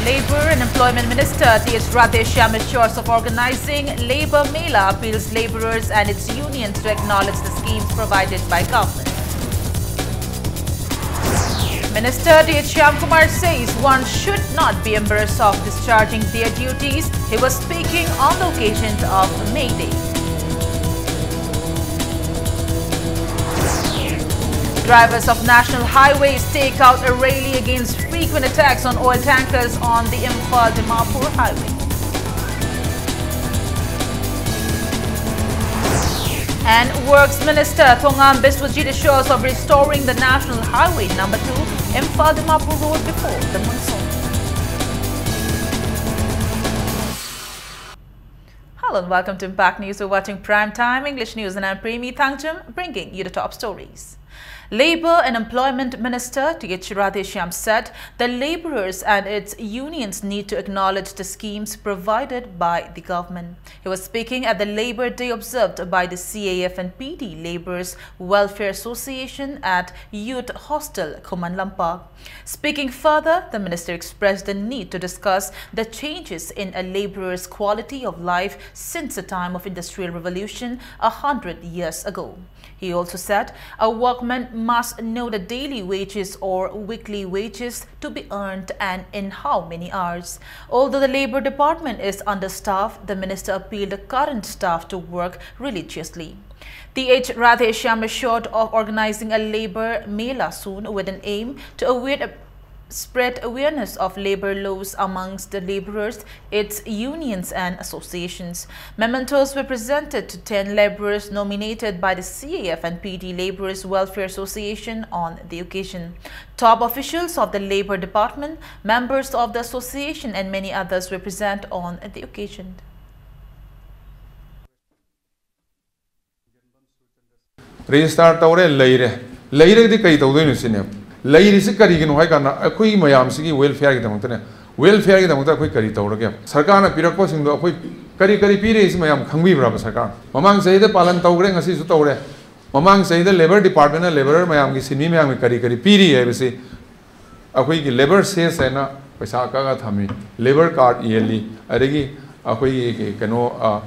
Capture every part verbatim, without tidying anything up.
Labour and Employment Minister Th Radheshyam assures of organising Labour Mela, appeals labourers and its unions to acknowledge the schemes provided by government. Minister Th Shyamkumar says one should not be embarrassed of discharging their duties. He was speaking on the occasion of May Day. Drivers of national highways take out a rally against frequent attacks on oil tankers on the Imphal-Dimapur highway. And Works Minister Thongam Biswajit assures of restoring the National Highway number two, Imphal-Dimapur road before the monsoon. Hello and welcome to Impact News. You're watching Prime Time English News and I'm Premi Thangjam, bringing you the top stories. Labour and Employment Minister Th Radheshyam said the labourers and its unions need to acknowledge the schemes provided by the government. He was speaking at the Labour Day observed by the C A F and P D Labourers Welfare Association at Youth Hostel, Khuman Lampak. Speaking further, the minister expressed the need to discuss the changes in a labourer's quality of life since the time of Industrial Revolution a hundred years ago. He also said a workman must know the daily wages or weekly wages to be earned and in how many hours. Although the Labour Department is understaffed, the minister appealed the current staff to work religiously. Th Radheshyam assured of organising a Labour Mela soon with an aim to aware spread awareness of labour laws amongst the labourers, its unions and associations. Mementos were presented to ten labourers nominated by the C A F and P D Labourers Welfare Association on the occasion. Top officials of the Labour Department, members of the association and many others were present on the occasion. Register ꯇꯧꯔꯦ, ꯂꯩꯔꯦ꯫ ꯂꯩꯔꯒꯗꯤ ꯀꯔꯤ ꯇꯧꯗꯣꯏꯅꯣ ꯁꯤꯅꯦꯕ꯫ ꯂꯩꯔꯤꯁꯤ ꯀꯔꯤꯒꯤꯅꯣ ꯍꯥꯏ ꯀꯥꯟꯗ ꯑꯩꯈꯣꯏꯒꯤ ꯃꯌꯥꯝꯁꯤꯒꯤ welfareꯒꯤꯗꯃꯛꯇꯅꯦ꯫ Welfareꯒꯤꯗꯃꯛꯇ ꯑꯩꯈꯣꯏ ꯀꯔꯤ ꯇꯧꯔꯒꯦ? ꯁꯔꯀꯥꯔꯅ ꯄꯤꯔꯛꯄꯁꯤꯡꯗꯣ ꯑꯩꯈꯣꯏ ꯀꯔꯤ ꯀꯔꯤ ꯄꯤꯔꯤ ꯁꯤ ꯃꯌꯥꯝ ꯈꯪꯕꯤꯕ꯭ꯔꯕ ꯁꯔꯀꯥꯔꯅ? ꯃꯃꯥꯡ ꯆꯍꯤꯗ ꯄꯥꯂꯟ ꯇꯧꯈ꯭ꯔꯦ, ꯉꯁꯤꯁꯨ ꯇꯧꯔꯦ꯫ ꯃꯃꯥꯡ ꯆꯍꯤꯗ Labour Departmentꯅ labour ꯃꯌꯥꯝꯒꯤ, ꯁꯤꯟꯃꯤ ꯃꯌꯥꯝꯒꯤ ꯀꯔꯤ ꯀꯔꯤ ꯄꯤꯔꯤ ꯍꯥꯏꯕꯁꯤ ꯑꯩꯈꯣꯏꯒꯤ labour cess ꯍꯥꯏꯅ ꯄꯩꯁꯥ ꯀꯛꯑꯒ ꯊꯝꯃꯤ, ꯂꯦꯕꯔ ꯀꯥꯔꯗ ꯏꯍꯜꯂꯤ, ꯑꯗꯒꯤ ꯑꯩꯈꯣꯏꯒꯤ ꯀꯩꯅꯣ, ꯑ,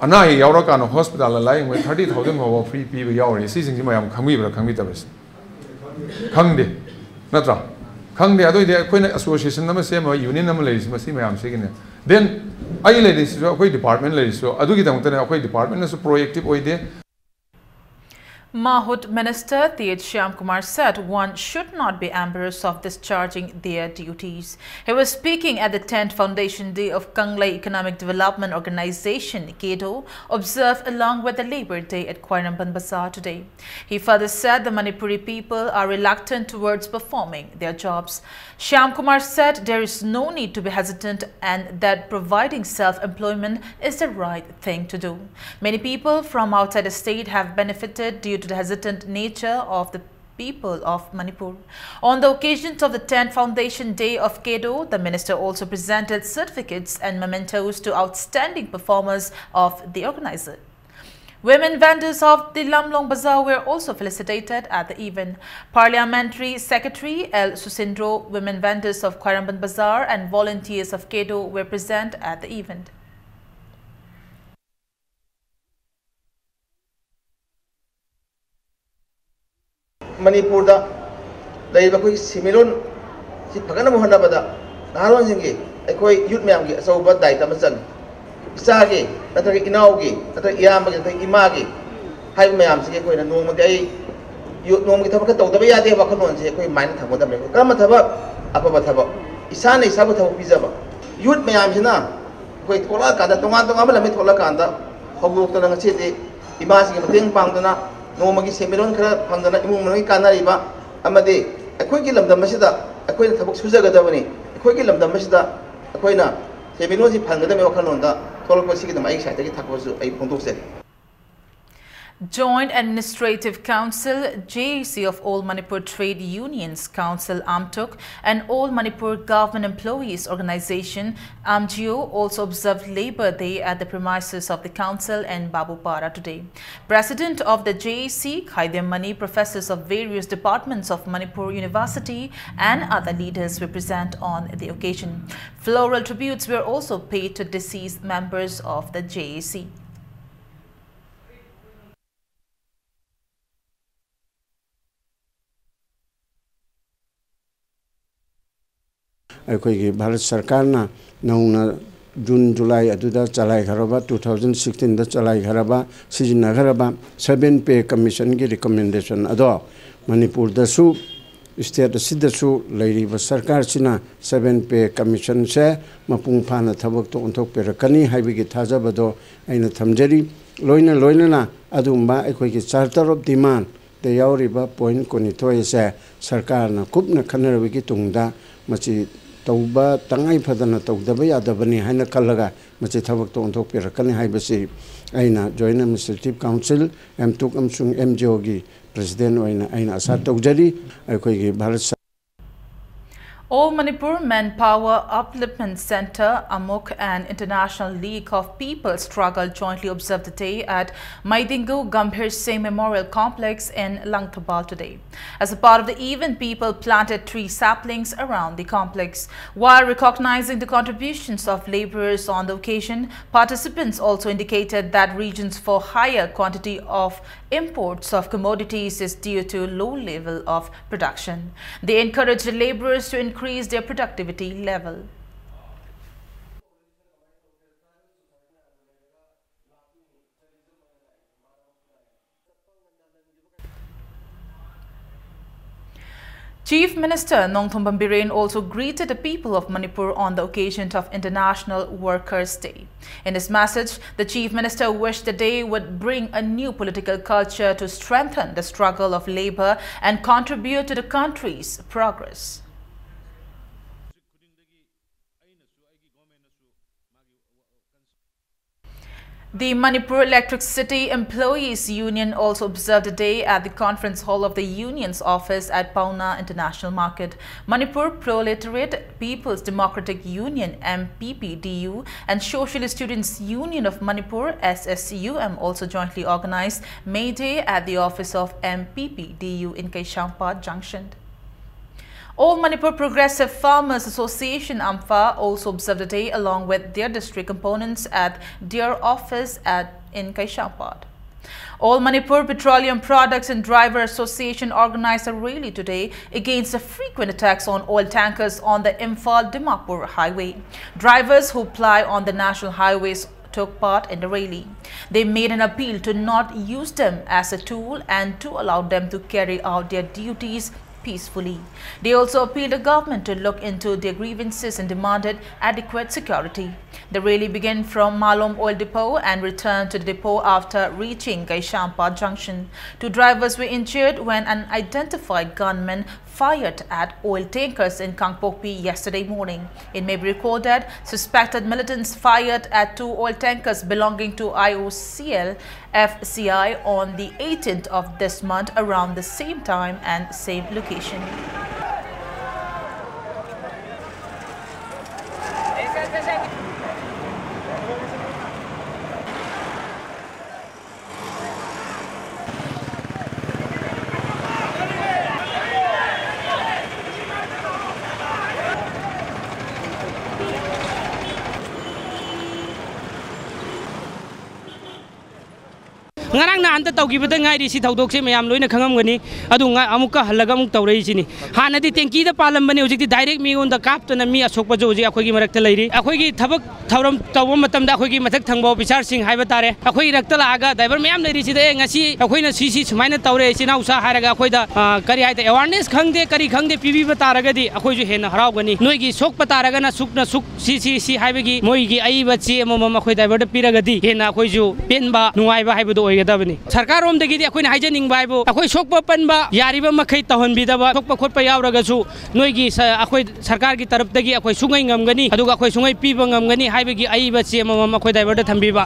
ꯑꯅꯥ ꯑꯌꯦꯛ ꯌꯥꯎꯔꯀꯥꯟꯗ ꯍꯣꯁꯄꯤꯇꯥꯜꯗ ꯂꯥꯏꯌꯦꯡꯕ ꯊꯥꯔꯇꯤ ꯊꯥꯎꯖꯟ ꯐꯥꯎꯕ ꯐ꯭ꯔꯤ ꯄꯤꯕ ꯌꯥꯎꯔꯤ꯫ ꯁꯤꯁꯤꯡꯁꯤ ꯃꯌꯥꯝ ꯈꯪꯕꯤꯕ꯭ꯔꯥ ꯈꯪꯕꯤꯗꯕ꯭ꯔꯥ? ꯈꯪꯗꯦ, ꯅꯠꯇ꯭ꯔꯥ? ꯈꯪꯗꯦ꯫ ꯑꯗꯨ ꯑꯣꯏꯗꯤ ꯑꯩꯈꯣꯏꯅ ꯑꯦꯁꯣꯁꯤꯌꯦꯁꯟ ꯑꯃ ꯁꯦꯝꯃꯒ, ꯌꯨꯅꯤꯌꯟ ꯑꯃ ꯂꯩꯔꯤꯁꯤ ꯃꯁꯤ ꯃꯌꯥꯝꯁꯤꯒꯤꯅꯦ꯫ ꯗꯦꯟ ꯑꯩ ꯂꯩꯔꯤꯁꯤꯁꯨ, ꯑꯩꯈꯣꯏ ꯗꯤꯄꯥꯔꯠꯃꯦꯟ ꯂꯩꯔꯤꯁꯤꯁꯨ ꯑꯗꯨꯒꯤꯗꯃꯛꯇꯅꯦ꯫ ꯑꯩꯈꯣꯏ ꯗꯤꯄꯥꯔꯠꯃꯦꯟꯅꯁꯨ ꯄ꯭ꯔꯣꯑꯦꯛꯇꯤꯞ ꯑꯣꯏꯗꯦ꯫ Mahut Minister Th Shyamkumar said one should not be embarrassed of discharging their duties. He was speaking at the tenth Foundation Day of Kanglei Economic Development Organization, KEDO, observed along with the Labour Day at Khwairamband Bazaar today. He further said the Manipuri people are reluctant towards performing their jobs. Shyamkumar said there is no need to be hesitant and that providing self-employment is the right thing to do. Many people from outside the state have benefited due to the hesitant nature of the people of Manipur. On the occasions of the tenth Foundation Day of KEDO, the minister also presented certificates and mementos to outstanding performers of the organizer. Women vendors of the Lamlong Bazaar were also felicitated at the event. Parliamentary Secretary L Susindro, women vendors of Khwairamband Bazaar and volunteers of KEDO were present at the event. ꯃꯅꯤꯄꯨꯔꯗ ꯂꯩꯔꯤꯕ ꯑꯩꯈꯣꯏꯒꯤ ꯁꯦꯟꯃꯤꯠꯂꯣꯟ ꯁꯤ ꯐꯒꯠꯅꯕ ꯍꯣꯠꯅꯕꯗ ꯅꯍꯥꯔꯣꯟꯁꯤꯡꯒꯤ, ꯑꯩꯈꯣꯏ ꯌꯨꯠ ꯃꯌꯥꯝꯒꯤ ꯑꯆꯧꯕ ꯗꯥꯏꯇ ꯑꯃ ꯆꯪꯉꯤ꯫ ꯏꯆꯥꯒꯤ ꯅꯠꯇ꯭ꯔꯒ ꯏꯅꯥꯎꯒꯤ ꯅꯠꯇ꯭ꯔꯒ ꯏꯌꯥꯝꯕꯒꯤ ꯅꯠꯇ꯭ꯔꯒ ꯏꯃꯥꯒꯤ ꯍꯥꯏꯕ ꯃꯌꯥꯝꯁꯤꯒꯤ ꯑꯩꯈꯣꯏꯅ ꯅꯣꯡꯃꯗꯤ ꯑꯩ ꯌꯨꯠ ꯅꯣꯡꯃꯒꯤ ꯊꯕꯛ ꯈꯔ ꯇꯧꯗꯕ ꯌꯥꯗꯦ ꯋꯥꯈꯜꯂꯣꯟꯁꯦ ꯑꯩꯈꯣꯏ ꯃꯥꯏꯟꯗ ꯊꯝꯒꯗꯕꯅꯤ꯫ ꯀꯔꯝꯕ ꯊꯕꯛ? ꯑꯐꯕ ꯊꯕꯛ꯫ ꯏꯁꯥꯅ ꯏꯁꯥꯕꯨ ꯊꯕꯛ ꯄꯤꯖꯕ꯫ ꯌꯨꯠ ꯃꯌꯥꯝꯁꯤꯅ ꯑꯩꯈꯣꯏ ꯊꯣꯛꯂꯛꯑꯀꯥꯟꯗ, ꯇꯣꯉꯥꯟ ꯇꯣꯉꯥꯟꯕ ꯂꯝꯗꯒꯤ ꯊꯣꯛꯂꯛꯑꯀꯥꯟꯗ ꯍꯧꯗꯣꯛꯇꯅ ꯉꯁꯤꯗꯤ ꯏꯃꯥꯁꯤꯡꯒꯤ ꯃꯇꯦꯡ ꯄꯥꯡꯗꯅ ꯅꯣꯡꯃꯒꯤ ꯁꯦꯟꯃꯤꯠꯂꯣꯟ ꯈꯔ ꯐꯪꯗꯅ ꯏꯃꯨꯡ ꯃꯅꯨꯡꯒꯤ ꯀꯥꯟꯅꯔꯤꯕ ꯑꯃꯗꯤ ꯑꯩꯈꯣꯏꯒꯤ ꯂꯝꯗꯝ ꯑꯁꯤꯗ ꯑꯩꯈꯣꯏꯅ ꯊꯕꯛ ꯁꯨꯖꯒꯗꯕꯅꯤ, ꯑꯩꯈꯣꯏꯒꯤ ꯂꯝꯗꯝ ꯑꯁꯤꯗ ꯑꯩꯈꯣꯏꯅ ꯁꯦꯟꯃꯤꯠꯂꯣꯟꯁꯤ ꯐꯪꯒꯗꯕꯒꯤ ꯋꯥꯈꯜꯂꯣꯟꯗ ꯊꯣꯛꯂꯛꯄꯁꯤꯒꯤꯗꯃꯛ ꯑꯩꯒꯤ ꯁꯥꯏꯠꯇꯒꯤ ꯊꯥꯒꯠꯄꯁꯨ ꯑꯩ ꯐꯣꯡꯗꯣꯛꯆꯔꯤ꯫ Joint Administrative Council, J A C, of All Manipur Trade Unions Council, AMTUC, and All Manipur Government Employees Organization, AMGO, also observed Labour Day at the premises of the council in Babupara today. President of the J A C, Khaidem Mani, professors of various departments of Manipur University, and other leaders were present on the occasion. Floral tributes were also paid to deceased members of the J A C. ꯑꯩꯈꯣꯏꯒꯤ ꯚꯥꯔꯠ ꯁꯔꯀꯥꯔꯅ ꯅꯧꯅ June, July ꯑꯗꯨꯗ ꯆꯂꯥꯏꯈ꯭ꯔꯕ, two thousand sixteen ꯗ ꯆꯂꯥꯏꯈ꯭ꯔꯕ, ꯁꯤꯖꯤꯟꯅꯈ꯭ꯔꯕ Seven Pay Commission ꯒꯤ recommendation ꯑꯗꯣ ꯃꯅꯤꯄꯨꯔꯗꯁꯨ, state ꯑꯁꯤꯗꯁꯨ ꯂꯩꯔꯤꯕ ꯁꯔꯀꯥꯔꯁꯤꯅ Seven Pay Commission ꯁꯦ ꯃꯄꯨꯡ ꯐꯥꯅ ꯊꯕꯛꯇ ꯑꯣꯟꯊꯣꯛꯄꯤꯔꯛꯀꯅꯤ ꯍꯥꯏꯕꯒꯤ ꯊꯥꯖꯕꯗꯣ ꯑꯩꯅ ꯊꯝꯖꯔꯤ꯫ ꯂꯣꯏꯅ ꯂꯣꯏꯅꯅ ꯑꯗꯨꯒꯨꯝꯕ ꯑꯩꯈꯣꯏꯒꯤ Charter of Demand ꯗ ꯌꯥꯎꯔꯤꯕ point ꯀꯨꯟꯅꯤꯊꯣꯏ ꯑꯁꯦ ꯁꯔꯀꯥꯔꯅ ꯀꯨꯞꯅ ꯈꯟꯅꯔꯕꯒꯤ ꯇꯨꯡꯗ ꯃꯁꯤ ꯇꯧꯕ, ꯇꯉꯥꯏ ꯐꯗꯅ ꯇꯧꯗꯕ ꯌꯥꯗꯕꯅꯤ ꯍꯥꯏꯅ ꯈꯜꯂꯒ ꯃꯁꯤ ꯊꯕꯛꯇ ꯑꯣꯟꯊꯣꯛꯄꯤꯔꯛꯀꯅꯤ ꯍꯥꯏꯕꯁꯤ ꯑꯩꯅ Joint Administrative Council, AMTUC ꯑꯃꯁꯨꯡ AMGO ꯒꯤ president ꯑꯣꯏꯅ ꯑꯩꯅ ꯑꯥꯁꯥ ꯇꯧꯖꯔꯤ꯫ ꯑꯩꯈꯣꯏꯒꯤ Bharat sir- All Manipur Manpower Upliftment Centre, AMUC, and International League of People Struggle jointly observed the day at Maidingu Gambhir Singh Memorial Complex in Langthabal today. As a part of the event, people planted tree saplings around the complex. While recognizing the contributions of labourers on the occasion, participants also indicated that reasons for higher quantity of imports of commodities is due to low level of production. They encouraged labourers to increase their productivity level. Chief Minister Nongthombam Biren also greeted the people of Manipur on the occasion of International Workers' Day. In his message, the Chief Minister wished the day would bring a new political culture to strengthen the struggle of labour and contribute to the country's progress. The Manipur Electricity Employees Union also observed a day at the conference hall of the union's office at Paona International Market. Manipur Proletariat People's Democratic Union, M P P D U, and Socialist Students Union of Manipur, S S U M, also jointly organized May Day at the office of M P P D U in Kaichampad Junction. All Manipur Progressive Farmers Association, AMFA, also observed the day along with their district components at their office at, in Kaichampad. All Manipur Petroleum Products and Driver Association organized a rally today against the frequent attacks on oil tankers on the Imphal-Dimapur highway. Drivers who ply on the national highways took part in the rally. They made an appeal to not use them as a tool and to allow them to carry out their duties peacefully. They also appealed the government to look into their grievances and demanded adequate security. The rally began from Malom Oil Depot and returned to the depot after reaching Kaichampad Junction. Two drivers were injured when an unidentified gunman fired at oil tankers in Kangpokpi yesterday morning. It may be recalled that suspected militants fired at two oil tankers belonging to I O C L F C I on the eighteenth of this month around the same time and same location. ꯉꯔꯥꯡ ꯅꯍꯥꯟꯇ ꯇꯧꯈꯤꯕꯗ ꯉꯥꯏꯔꯤ꯫ ꯁꯤ ꯊꯧꯗꯣꯛꯁꯦ ꯃꯌꯥꯝ ꯂꯣꯏꯅ ꯈꯪꯉꯝꯒꯅꯤ꯫ ꯑꯗꯨ ꯉ-, ꯑꯃꯨꯛꯀ ꯍꯜꯂꯒ ꯑꯃꯨꯛ ꯇꯧꯔꯛꯏꯁꯤꯅꯤ꯫ ꯍꯥꯟꯅꯗꯤ ꯇꯦꯡꯀꯤꯗ ꯄꯥꯜꯂꯝꯕꯅꯤ, ꯍꯧꯖꯤꯛꯇꯤ ꯗꯥꯏꯔꯦꯛ ꯃꯤꯉꯣꯟꯗ ꯀꯥꯞꯇꯅ ꯃꯤ ꯑꯁꯣꯛꯄꯁꯨ ꯍꯧꯖꯤꯛ ꯑꯩꯈꯣꯏꯒꯤ ꯃꯔꯛꯇ ꯂꯩꯔꯤ꯫ ꯑꯩꯈꯣꯏꯒꯤ ꯊꯕꯛ ꯊꯧꯔꯝ ꯇꯧꯕ ꯃꯇꯝꯗ ꯑꯩꯈꯣꯏꯒꯤ ꯃꯊꯛ ꯊꯪꯕ ꯑꯣꯐꯤꯁꯥꯔꯁꯤꯡ ꯍꯥꯏꯕ ꯇꯥꯔꯦ, ꯑꯩꯈꯣꯏ ꯏꯔꯛꯇ ꯂꯥꯛꯑꯒ ꯗ꯭ꯔꯥꯏꯚꯔ ꯃꯌꯥꯝ ꯂꯩꯔꯤꯁꯤꯗ, "ꯑꯦ, ꯉꯁꯤ ꯑꯩꯈꯣꯏꯅ ꯁꯤ, ꯁꯤ ꯁꯨꯃꯥꯏꯅ ꯇꯧꯔꯦ, ꯏꯆꯤꯟ ꯏꯅꯥꯎꯁꯥ" ꯍꯥꯏꯔꯒ ꯑꯩꯈꯣꯏꯗ, ꯑ, ꯀꯔꯤ ꯍꯥꯏꯇꯥꯔꯦ, ꯑꯦꯋꯥꯔꯅꯦꯁ ꯈꯪꯗꯦ, ꯀꯔꯤ ꯈꯪꯗꯦ ꯄꯤꯕꯤꯕ ꯇꯥꯔꯒꯗꯤ ꯑꯩꯈꯣꯏꯁꯨ ꯍꯦꯟꯅ ꯍꯔꯥꯎꯒꯅꯤ꯫ ꯅꯣꯏꯒꯤ ꯁꯣꯛꯄ ꯇꯥꯔꯒꯅ ꯁꯨꯛꯅ ꯁꯨꯛ, ꯁꯤ, ꯁꯤ, ꯁꯤ ꯍꯥꯏꯕꯒꯤ ꯃꯣꯏꯒꯤ ꯑꯏꯕ ꯆꯦ ꯑꯃꯃꯝ ꯑꯩꯈꯣꯏ ꯗ꯭ꯔꯥꯏꯚꯔꯗ ꯄꯤꯔꯒꯗꯤ ꯍꯦꯟꯅ ꯑꯩꯈꯣꯏꯁꯨ ꯄꯦꯟꯕ, ꯅꯨꯡꯉꯥꯏꯕ ꯍꯥꯏꯕꯗꯨ ꯑꯣꯏꯒꯗꯕꯅꯤ꯫ ꯁꯔꯀꯥꯔꯔꯣꯝꯗꯒꯤꯗꯤ ꯑꯩꯈꯣꯏꯅ ꯍꯥꯏꯖꯅꯤꯡꯕ ꯍꯥꯏꯕꯨ, ꯑꯩꯈꯣꯏ ꯁꯣꯛꯄ ꯄꯟꯕ ꯌꯥꯔꯤꯕ ꯃꯈꯩ ꯇꯧꯍꯟꯕꯤꯗꯕ, ꯁꯣꯛꯄ ꯈꯣꯠꯄ ꯌꯥꯎꯔꯒꯁꯨ ꯅꯣꯏꯒꯤ ꯁ-, ꯑꯩꯈꯣꯏ ꯁꯔꯀꯥꯔꯒꯤ ꯇꯔꯞꯇꯒꯤ ꯑꯩꯈꯣꯏ ꯁꯨꯡꯉꯩ ꯉꯝꯒꯅꯤ, ꯑꯗꯨꯒ ꯑꯩꯈꯣꯏ ꯁꯨꯡꯉꯩ ꯄꯤꯕ ꯉꯝꯒꯅꯤ ꯍꯥꯏꯕꯒꯤ ꯑꯏꯕ ꯆꯦ ꯑꯃꯃꯝ ꯑꯩꯈꯣꯏ ꯗ꯭ꯔꯥꯏꯚꯔꯗ ꯊꯝꯕꯤꯕ꯫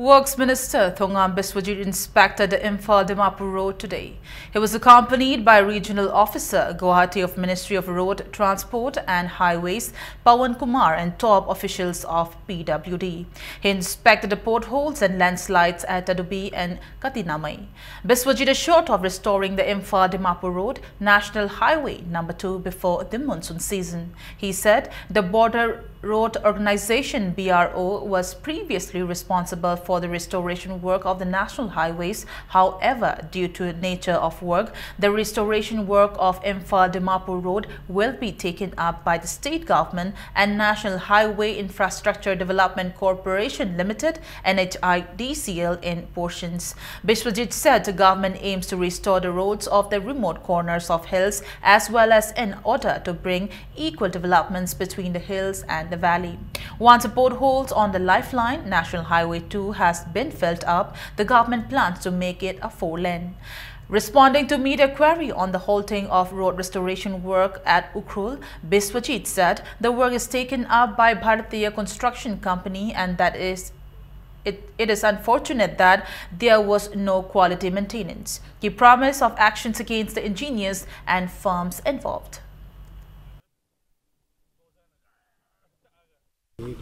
Works Minister Thongam Biswajit inspected the Imphal Dimapur road today. He was accompanied by Regional Officer, Guwahati of Ministry of Road Transport and Highways, Pawan Kumar, and top officials of P W D. He inspected the potholes and landslides at Tadubi and Katinamai. Biswajit assured of restoring the Imphal Dimapur road, National Highway number two, before the monsoon season. He said the border Road Organization, B R O, was previously responsible for the restoration work of the national highways. However, due to the nature of work, the restoration work of Imphal Dimapur Road will be taken up by the state government and National Highway Infrastructure Development Corporation Limited, N H I D C L, in portions. Biswajit said the government aims to restore the roads of the remote corners of hills as well as in order to bring equal developments between the hills and the valley. Once the potholes on the Lifeline National Highway two has been filled up, the government plans to make it a four lane. Responding to media query on the halting of road restoration work at Ukhrul, Biswajit said the work is taken up by Bharatiya Construction Company and that is it, it is unfortunate that there was no quality maintenance. He promised of actions against the engineers and firms involved.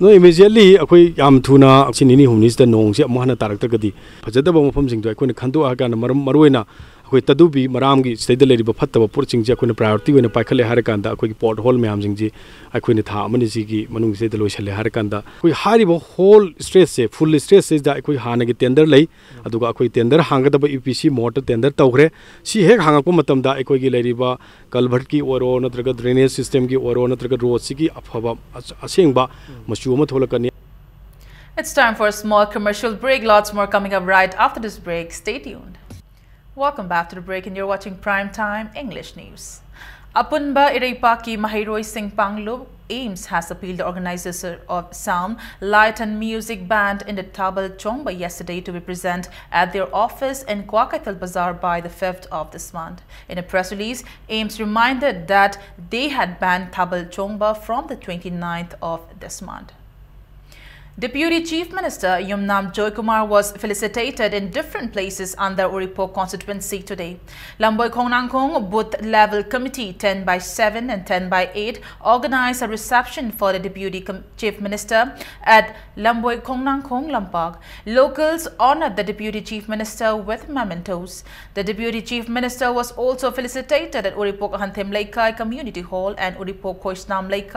ꯅꯣꯏ ꯏꯃꯤꯗꯤꯌꯦꯠꯂꯤ ꯑꯩꯈꯣꯏ ꯌꯥꯝ ꯊꯨꯅ ꯁꯤ ꯅꯤꯅꯤ ꯍꯨꯝꯅꯤꯁꯤꯗ ꯅꯣꯡꯁꯤ ꯑꯃꯨꯛ ꯍꯟꯅ ꯇꯥꯔꯛꯇ꯭ꯔꯒꯗꯤ ꯐꯖꯗꯕ ꯃꯐꯝꯁꯤꯡꯗꯣ ꯑꯩꯈꯣꯏꯅ ꯈꯟꯗꯣꯛꯑꯀꯥꯟꯗ ꯃꯔꯝ ꯃꯔꯨꯑꯣꯏꯅ ꯑꯩꯈꯣꯏ ꯇꯗꯨꯕꯤ ꯃꯔꯥꯝꯒꯤ ꯁꯤꯗꯩꯗ ꯂꯩꯔꯤꯕ ꯐꯠꯇꯕ ꯄꯣꯠꯁꯤꯡꯁꯦ ꯑꯩꯈꯣꯏꯅ ꯄ꯭ꯔꯥꯏꯌꯣꯔꯤꯇꯤ ꯑꯣꯏꯅ ꯄꯥꯏꯈꯠꯂꯦ ꯍꯥꯏꯔꯀꯥꯟꯗ ꯑꯩꯈꯣꯏꯒꯤ ꯄꯣꯠ ꯍꯣꯜ ꯃꯌꯥꯝꯁꯤꯡꯁꯤ ꯑꯩꯈꯣꯏꯅ ꯊꯥ ꯑꯃꯅꯤ ꯁꯤꯒꯤ ꯃꯅꯨꯡꯁꯤꯗꯩꯗ ꯂꯣꯏꯁꯤꯜꯂꯦ ꯍꯥꯏꯔꯀꯥꯟꯗ ꯑꯩꯈꯣꯏ ꯍꯥꯏꯔꯤꯕ ꯍꯣꯜ ꯁ꯭ꯇ꯭ꯔꯦꯆꯁꯦ ꯐꯨꯜ ꯁ꯭ꯇ꯭ꯔꯦꯆꯁꯤꯗ ꯑꯩꯈꯣꯏ ꯍꯥꯟꯅꯒꯤ ꯇꯦꯟꯗꯔ ꯂꯩ꯫ ꯑꯗꯨꯒ ꯑꯩꯈꯣꯏ ꯇꯦꯟꯗꯔ ꯍꯥꯡꯒꯗꯕ ꯏ ꯄꯤ ꯁꯤ ꯃꯣꯔꯗ ꯇꯦꯟꯗꯔ ꯇꯧꯈ꯭ꯔꯦ꯫ ꯁꯤ ꯍꯦꯛ ꯍꯥꯡꯉꯛꯄ ꯃꯇꯝꯗ ꯑꯩꯈꯣꯏꯒꯤ ꯂꯩꯔꯤꯕ ꯀꯜꯚꯔꯠꯀꯤ ꯑꯣꯏꯔꯣ ꯅꯠꯇ꯭ꯔꯒ ꯗ꯭ꯔꯦꯅꯦꯖ ꯁꯤꯁꯇꯦꯝꯒꯤ ꯑꯣꯏꯔꯣ ꯅꯠꯇ꯭ꯔꯒ ꯔꯣꯗꯁꯤꯒꯤ ꯑꯐꯕ ꯑꯁ- ꯑꯁꯦꯡꯕ ꯃꯆꯨ ꯑꯃ ꯊꯣꯛꯂꯛꯀꯅꯤ꯫ It's time for a small commercial break. Lots more coming up right after this break. Stay tuned. Welcome back to the break, and you're watching Prime Time English News. ꯑꯄꯨꯟꯕ ꯏꯔꯩꯄꯥꯛꯀꯤ ꯃꯍꯩꯔꯣꯏꯁꯤꯡ ꯄꯥꯡꯂꯨꯞ AIMS has appealed the organizers of Sound, Light and Music Band in the Tabal Chongba yesterday to be present at their office in Kwaikithel Bazaar by the fifth of this month. In a press release, AIMS reminded that they had banned Tabal Chongba from the twenty-ninth of this month. Deputy Chief Minister Yumnam Joykumar was felicitated in different places under Uripok constituency today. Lamboi Khongnangkhong Booth Level Committee ten by seven and ten by eight organized a reception for the Deputy Com- Chief Minister at Lamboi Khongnangkhong Lampak. Locals honored the Deputy Chief Minister with mementos. The Deputy Chief Minister was also felicitated at Uripok Hanthem Leikai Community Hall and Uripok Khoisnam Leikai.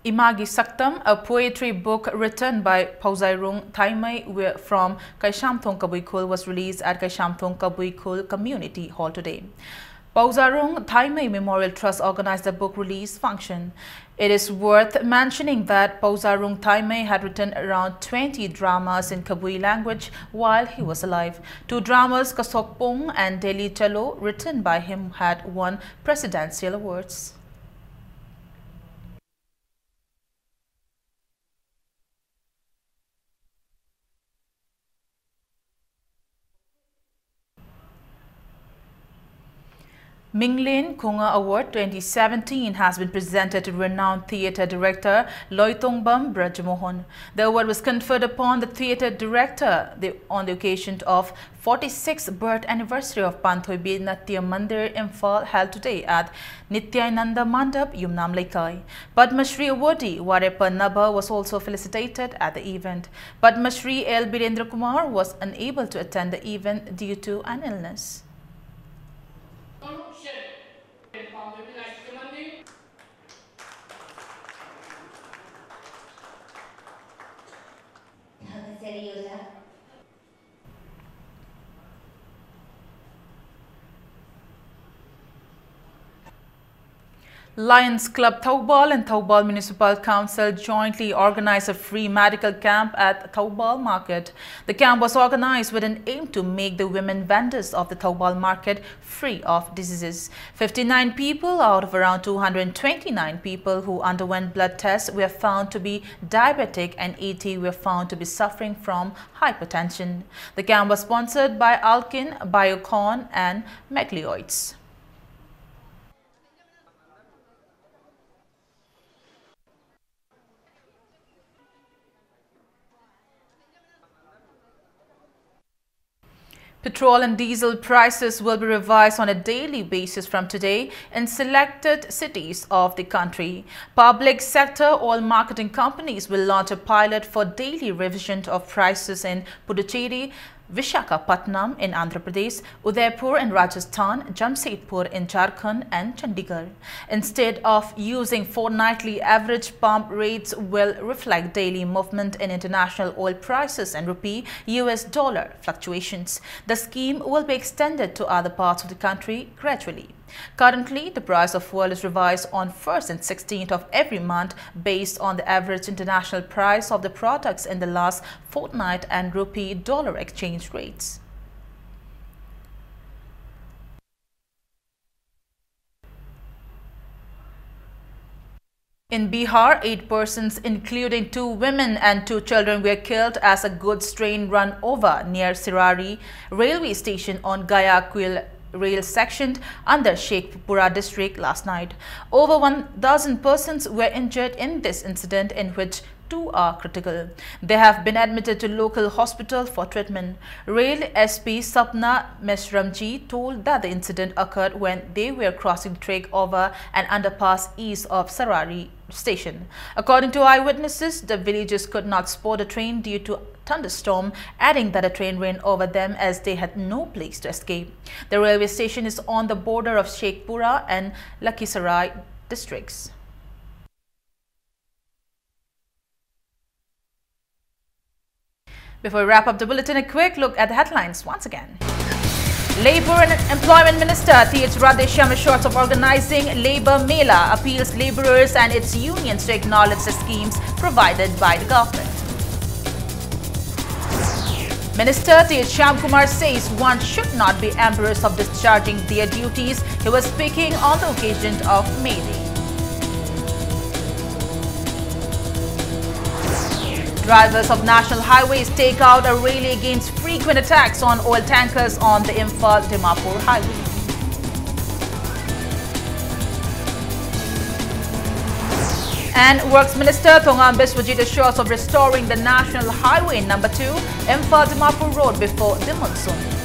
Imagi Saktam, a poetry book written by Pauzairung Thaimei wi- from Kaishamthong Kabuikhul, was released at Kaishamthong Kabuikhul Community Hall today. Pauzairung Thaimei Memorial Trust organized the book release function. It is worth mentioning that Pauzairung Thaimei had written around twenty dramas in Kabui language while he was alive. Two dramas, Kasokpung and Delhi Chalo, written by him, had won presidential awards. Minglin Khunga Award twenty seventeen has been presented to renowned theatre director Loitongbam Brajmohan. The award was conferred upon the theatre director the, on the occasion of forty-sixth birth anniversary of Panthoibi Natya Mandir, Imphal, held today at Nityananda Mandap, Yumnam Leikai. Padma Shri awardee Warepa Naba was also felicitated at the event. Padma Shri L Birendra Kumar was unable to attend the event due to an illness. Lions Club Thoubal and Thoubal Municipal Council jointly organized a free medical camp at Thoubal Market. The camp was organized with an aim to make the women vendors of the Thoubal Market free of diseases. Fifty-nine people out of around two hundred twenty-nine people who underwent blood tests were found to be diabetic, and eighty were found to be suffering from hypertension. The camp was sponsored by Alkin, Biocon, and Meglioids. Petrol and diesel prices will be revised on a daily basis from today in selected cities of the country. Public sector oil marketing companies will launch a pilot for daily revision of prices in Puducherry, Visakhapatnam in Andhra Pradesh, Udaipur in Rajasthan, Jamshedpur in Jharkhand, and Chandigarh. Instead of using fortnightly average, pump rates will reflect daily movement in international oil prices and rupee U S dollar fluctuations. The scheme will be extended to other parts of the country gradually. Currently, the price of fuel is revised on first and sixteenth of every month based on the average international price of the products in the last fortnight and rupee dollar exchange rates. In Bihar, eight persons, including two women and two children, were killed as a goods train ran over near Sirari railway station on Gaya Kuil rail section under Sheikhpura district last night. Over one thousand persons were injured in this incident, in which two are critical. They have been admitted to local hospital for treatment. Rail S P Sapna Meshramji told that the incident occurred when they were crossing the track over an underpass east of Sirari station. According to eyewitnesses, the villagers could not spot the train due to thunderstorm, adding that the train ran over them as they had no place to escape. The railway station is on the border of Sheikhpura and Lakhisarai districts. Before we wrap up the bulletin, a quick look at the headlines once again. Labour and Employment Minister Th Radheshyam assures of organising Labour Mela, appeals labourers and its unions to acknowledge the schemes provided by the government. Minister Th Shyamkumar says one should not be embarrassed of discharging their duties. He was speaking on the occasion of May Day. Drivers of national highways take out a rally against frequent attacks on oil tankers on the Imphal-Dimapur highway. And Works Minister Thongam Biswajit assures of restoring the National Highway number two, Imphal-Dimapur Road before the monsoon.